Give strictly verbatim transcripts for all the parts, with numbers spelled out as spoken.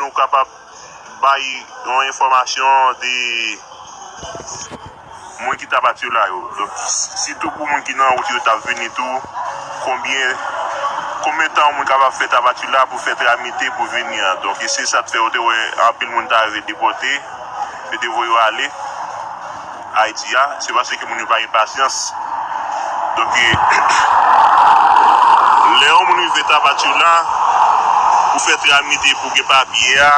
ou kapab bay yon enfòmasyon de moun ki t ap Atyoula yo. Donk, sitou pou moun ki nan wout yo t ap vini tou, konbyen, konbyen tan yon moun kapab fè t ap Atyoula pou fè tramite pou vini an. Donk, e se sa k fè ou te wè anpil moun ta rive depòte, yo te voye yo ale Ayiti a, se paske moun yo pa gen pasyans. Donk, e, lè yon moun rive t ap Atyoula, pou fè tramite pou gen papye a,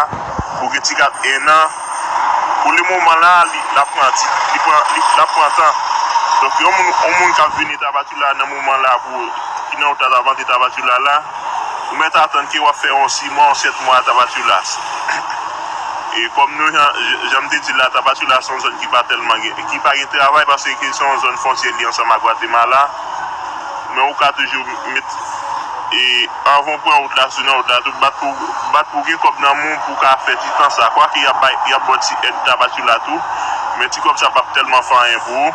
pou gen ti kat en an, pou le moman la, li, l ap pran ti, li pran, li, l ap pran tan. Donk, yon moun, yon moun k ap vini t ap Atyoula nan moman la pou, ki nan wout la t ap antre t ap Atyoula la, ou mèt atann ke w ap fè yon sis mwa, yon sèt mwa t ap Atyoula. E kòm nou, jan, jan m te di la, t ap Atyoula se yon zòn ki pa tèlman gen, ki pa gen travay, paske se yon zòn fwontyè li ansanm ak Gwatemala. Men ou ka toujou met, e, anvan w pran wout la, sou nan wout la, tou bat pou, bat pou gen kòb nan men w pou w ka fè ti tan sa. Kwake y ap bay, y ap ba w ti èd t ap Atyoula tou, men ti kòb sa p ap tèlman fè anyen pou ou.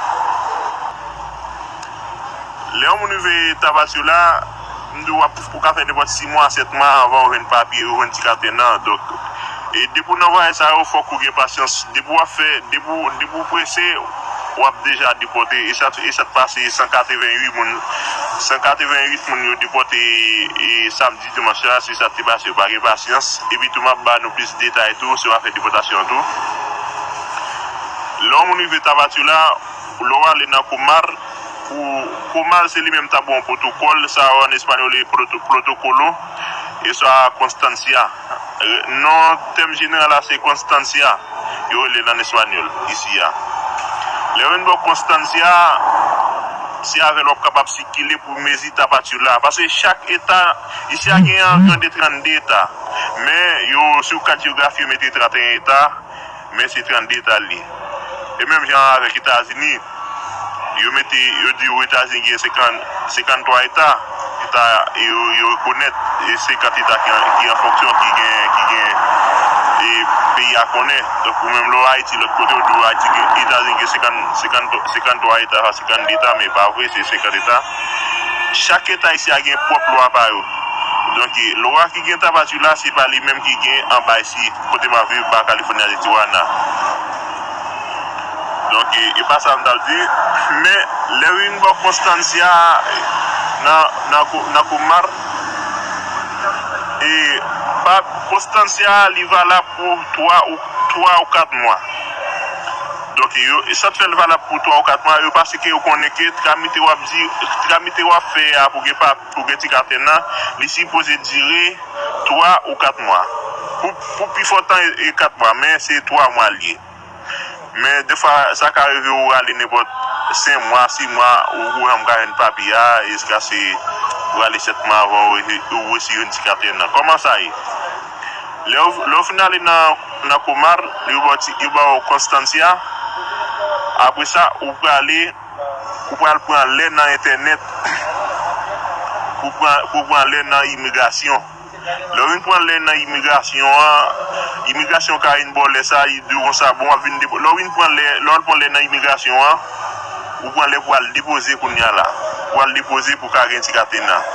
Lè yon moun rive t ap Atyoula, m di w ap, ou ka fè nenpòt sis mwa, sèt mwa anvan w jwenn papye, ou jwenn ti kat en an. Donk, e depi w nan vwayaj sa yo, fòk ou gen pasyans. Depi w ap fè, depi w, depi w prese, w ap deja depòte. E sa, e sa t pase san katreven uit moun, san katreven uit moun yo depòte, e samdi, dimanch la, se sa k te pase. Yo pa gen pasyans. Epi tou, m ap ba nou plis detay tou sou afè depòtasyon an tou. Lè yon moun rive t ap Atyoula, lè w ale nan Komar, pou Komar, se li menm t ap gen yon pwotokòl, sa yo an espanyòl e proto-, protocolo, e sa Constancia. Non, tèm jeneral la se Constancia, yo rele l an espanyòl, isi a. Lè w vin bò Constancia, se avè l w ap kapab sikile pou mezi t ap Atyoula. Paske chak eta, isi a gen anviwon de trannde eta. Men, yo, sou kat jewografi, yo mete trannteyen eta. Men se trannde eta l ye. E menm jan avèk Etazini, yo mete, yo di w Etazini gen senkant, senkanntwa eta, eta yo, yo rekonèt, e senkant eta ki an, ki an fonksyon, ki gen, ki gen, e peyi a konnen. Donk, ou menm lè w Ayiti, lòt kote, yo di w Ayiti gen, Etazini gen senkant, senkant, senkanntwa eta, senkann eta, men e pa vre, se senkant eta. Chak eta isi a gen pwòp lwa pa yo. Donk, lwa ki gen t ap Atyoula, se pa li menm ki gen anba isi, kote m ap viv, Baja California de Tijuana. Donk, e, e pa sa m t ap di. Men, lè w vin bò Constancia, nan, nan, Ko-, nan Komar, e pa, Constancia, li valab pou twa ou, twa ou kat mwa. Donk, yo, e sa k fè l valab pou twa ou kat mwa, yo paske yo konnen ke tramite w ap di, tramite w ap fè a pou gen pa, pou gen ti kat en an, li sipoze dire twa ou kat mwa. Pou, pou pi fò tan, e, e kat mwa, men se twa mwa l ye. Men defwa, sa ka rive ou rale nenpòt senk mwa, sis mwa, ou, ou janm ka jwenn papye a, jiskaske ou rale sèt mwa avan ou resi-, ou resi jwenn ti kat en an. Kòman sa ye? Lè w, lè w fin ale nan, nan Komar, yo ba w ti, yo ba w Constancia. Apre sa, ou prale, ou pral pran lè nan entènèt pou pran, pou pran lè nan imigrasyon. Lè w vin pran lè nan imigrasyon an, imigrasyon ka vin ba w lè sa, li di w konsa, bon, w ap vin depo-, lè w vin pran lè, lè w al pran lè nan imigrasyon an, ou pran lè pou al depoze kounye a la. Pou al depoze pou ka gen ti kat en an.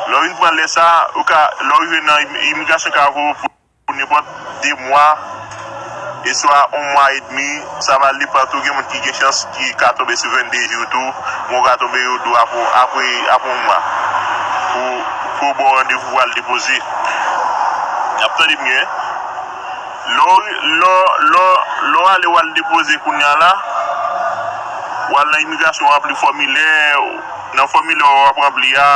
Lè w vin pran lè sa, ou ka, lè w rive nan im-, imigrasyon ka voye w pou pou nenpòt de mwa, e swa yon mwa edmi, sa va depann tou, gen moun ki gen chans ki ka tonbe sou vennde jou tou, men w ka tonbe yo dou apre, apre, apre yon mwa. Pou, pou yo ba w randevou pou al depoze. N ap tande byen. Lè w, lè w, lè w, lè w ale w al depoze kounye a la, w al nan imigrasyon, w ranpli fòmilè, nan fòmilè w ap ranpli a,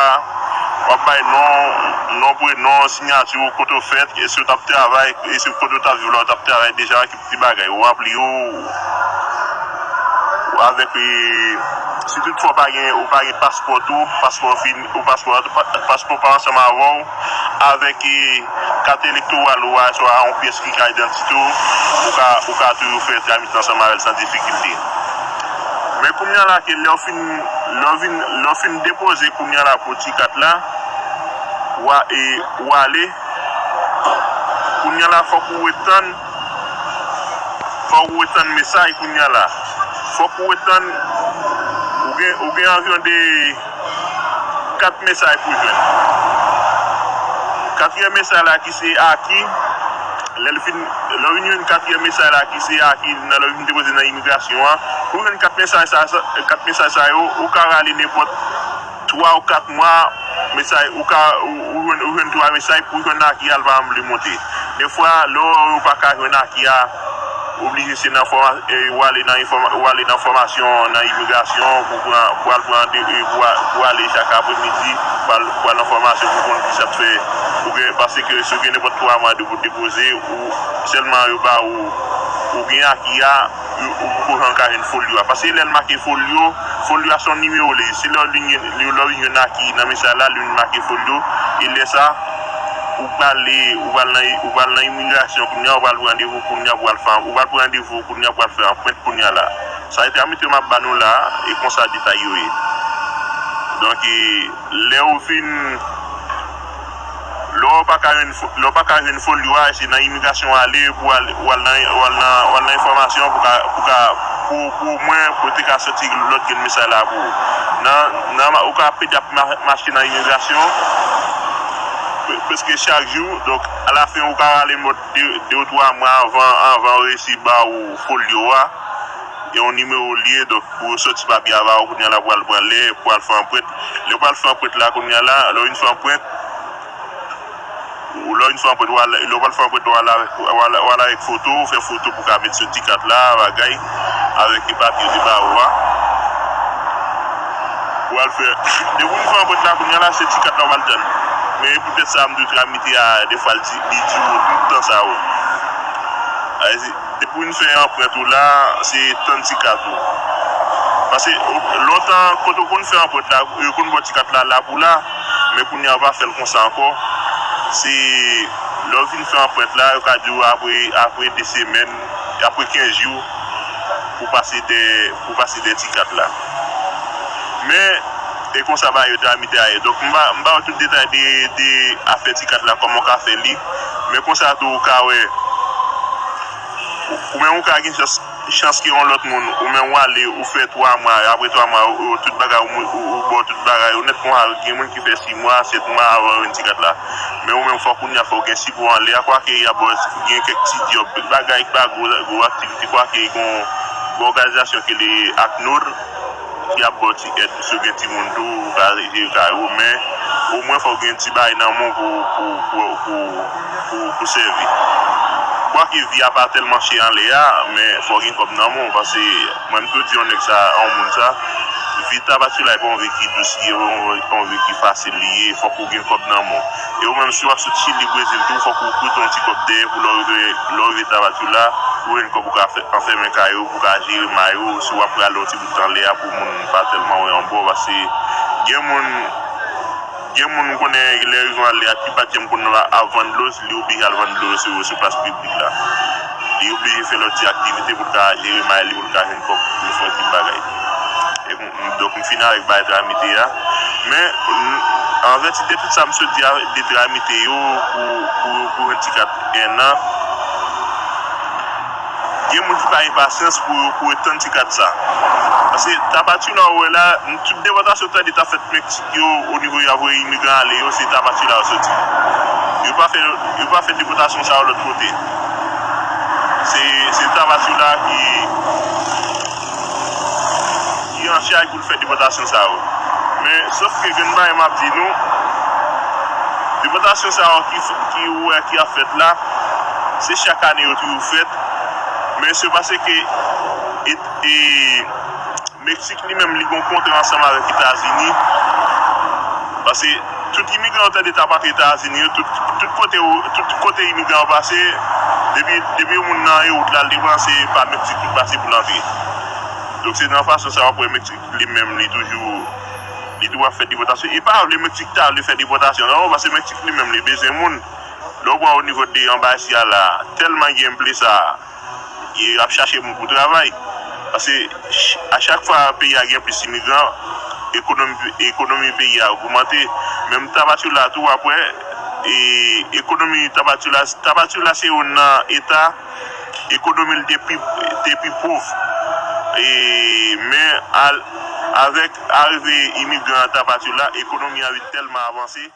w ap bay non, non, prenon, siyati w, kote w fèt, e si w t ap travay, e si kote w t ap viv la, w t ap travay deja, ki ti bagay, w ranpli yo, avèk, e, si toutfwa w pa gen, ou pa gen paspò tou, paspò fini, ou paspò, pa-, paspò pa ansanm avè w, avèk, e, kat elektoral ou a, swa yon pyès ki ka idantite w, ou ka, ou ka toujou fè tramit ansanm avè l san difikilte. Men kounye a la ke lè w fin, lè w vin, lè w fin depoze kounye a la pou ti kat la, w a, e, w ale, kounye a la fòk ou ret tann, fòk ou ret tann mesaj kounye a la. Fòk ou ret tann, ou gen, ou gen anviwon de kat mesaj pou jwenn. Katriyèm mesaj la ki se aki, Lè l fin, lè w vin jwenn katriyèm mesaj la ki se a ki nan lè w vin depoze nan imigrasyon an, pou jwenn kat mesaj sa, sa- kat mesaj sa yo, ou ka rale nenpòt twa ou kat mwa, mesaj, ou ka, ou, ou jwenn, ou jwenn twa mesaj pou jwenn aki a, l pa janm vle monte. Defwa, lè w pa ka jwenn aki a, oblije se nan fòma- e, ou ale nan enfòma- ou ale nan fòmasyon nan imigrasyon pou pran, pou al pran de- e, pou a- pou ale chak apremidi, pou al, pou al nan fòmasyon pou konn ki sa ap fè. Ou gen, paske si w gen nenpòt twa mwa de- pou depoze, ou sèlman yo ba ou, ou gen aki a, ou, ou poko janm ka jwenn folyo a. Paske lè l make folyo, folyo a se yon nimewo li ye. Se lè w vin jwenn- lè w vin jwenn aki nan mesaj la, li vin make folyo, e lè sa, ou prale, ou pral nan, ou pral nan imigrasyon kounye a, ou pral pran randevou kounye a pou al fè, ou pral pran randevou kounye a pou al fè anprent kounye a la. Sa e tramite m ap ba nou la, e konsa detay yo ye. Donk, e, lè w fin, lè w pa ka jwenn fo- lè w pa ka jwenn folyo a, se nan imigrasyon w ale pou al, w al nan, w al nan, w al nan enfòmasyon pou ka, pou ka, pou, pou omwen pou te ka soti lòt grenn mesaj la pou ou. Nan, nan, ou ka pede ap ma- mache nan imigrasyon pre- prèske chak jou. Donk, alafen, ou ka rale mòt de, de ou twa mwa anvan, anvan yo resi ba ou folyo a. E yon nimewo li ye, donk, pou yo soti papye a ba ou, kounye a la, pou al pran lè, pou al fè anprent. Lè w pral fè anprent la, kounye a la, lè w vin fè anprent, ou lè w vin fè anprent, ou al, lè w pral fè anprent, ou al avèk, ou al, ou al avèk foto, ou fè foto pou ka met sou ti kat la, bagay, avèk papye yo te ba ou a. Ou al fè, depi w fin fè anprent la, kounye a la, se ti kat la w pral tann. Men poutèt sa, m di w tramite a, defwa, li di- li dure tout tan sa yo. Depi w fin fè anprent ou la, se tann ti kat ou. Paske, o- lontan, kote w konn fè anprent la, yo konn ba w ti kat la, la pou la, men kounye a, yo pa fè l konsa ankò. Se lè w fin fè anprent la, yo ka di w apre, apre de semèn, apre kenz jou, pou pase dèyè, pou pase dèyè ti kat la. Men, e konsa bagay yo tramite a ye. Donk, m ba, m ba w tout detay de, de afè ti kat la, kòman w ka fè li. Men konsa tou, ou ka wè, ou menm ou ka gen chans, chans ke yon lòt moun, ou menm ou ale, ou fè twa mwa, apre twa mwa, ou, ou, tout bagay, ou, ou, ou ba w tout bagay, ou nèt konsa, gen moun ki fè sis mwa, sèt mwa avan yo jwenn ti kat la. Men ou menm, fòk kounye a, fòk gen sipò anlè a, kwake y ap ba w, gen kèk ti djòb, bagay ki pa gwo, gwo aktivite, kwake gen yon, gen yon òganizasyon ki rele ACNUR, ki ap ba w ti èd, si w gen timoun tou, ou ka jere kay ou, men omwen fòk gen ti bagay nan men w pou, pou, pou, pou, pou, pou sèvi. Kwake vi a pa tèlman chè anlè a, men fòk gen kòb nan men w, paske mwen m tou di yon nèg sa, yon moun sa, vi Tapachula e pa yon vi ki dous li ye, yon, yon vi ki fasil li ye, fòk ou gen kòb nan men w. E ou menm si w ap sot Chili, Brezil tou, fòk ou koute yon ti kòb dèyè pou lè w rive, lè w rive Tapachula, ou jwenn kòb ou ka fè, anfèmen kay ou, pou w ka jere may ou, si w ap prale yon ti bout anlè a pou moun pa tèlman wè anba w, paske gen moun, gen moun ou konnen lè yo rive anlè a ki pa t janm konn ap vann dlo, li oblije al vann dlo sou, sou plas piblik la. Li oblije fè lòt ti aktivite pou l ka jere may li, pou l ka jwenn kòb, pou l fè yon ti bagay. E m- m- donk, m fini avèk bagay tramite a. Men, m- an vèti de tout sa m sot di a, de tramite yo, pou, pou, pou jwenn ti kat en an, gen moun ki pa gen pasyans pou yo, pou yo tann ti kat sa. Paske Tapachula ou wè la, m- tout depòtasyon tande t ap fèt Meksik yo, o nivo y ap voye imigran ale yo, se Tapachula yo soti. Yo pa fè, yo pa fè depòtasyon sa yo lòt kote. Se, se Tapachula ki, ki an chaj pou l fè depòtasyon sa yo. Men, sòf ke gen bagay m ap di nou, depòtasyon sa yo ki, ki ou wè ki ap fèt la, se chak ane yo toujou fèt. Men se paske e, e, Meksik li menm li gen yon kontra ansanm avèk Etazini. Paske tout imigran yo tande t ap antre Etazini yo, tout, tout kote yo, tout kote imigran yo pase, depi, depi yon moun nan anyen wout la, l te pran se pa Meksik pou l pase pou l antre. Donk se nan fason sa w ap wè Meksik li menm li toujou, li toujou ap fè depòtasyon. E pa vle Meksik ta vle fè depòtasyon non, paske Meksik li menm li bezwen moun. Lè w pran o nivo de anbasi a la, tèlman gen plis a, y ap chache moun pou travay. Paske ch- a chak fwa peyi a gen plis imigran, ekonomi, ekonomi peyi a ogmante. Menm Tapachula tou, w ap wè, e, ekonomi Tapachula, Tapachula se youn nan eta ekonomi l te pi, te pi pòv. E, men al- avèk arive imigran an Tapachula, ekonomi an vin tèlman avanse.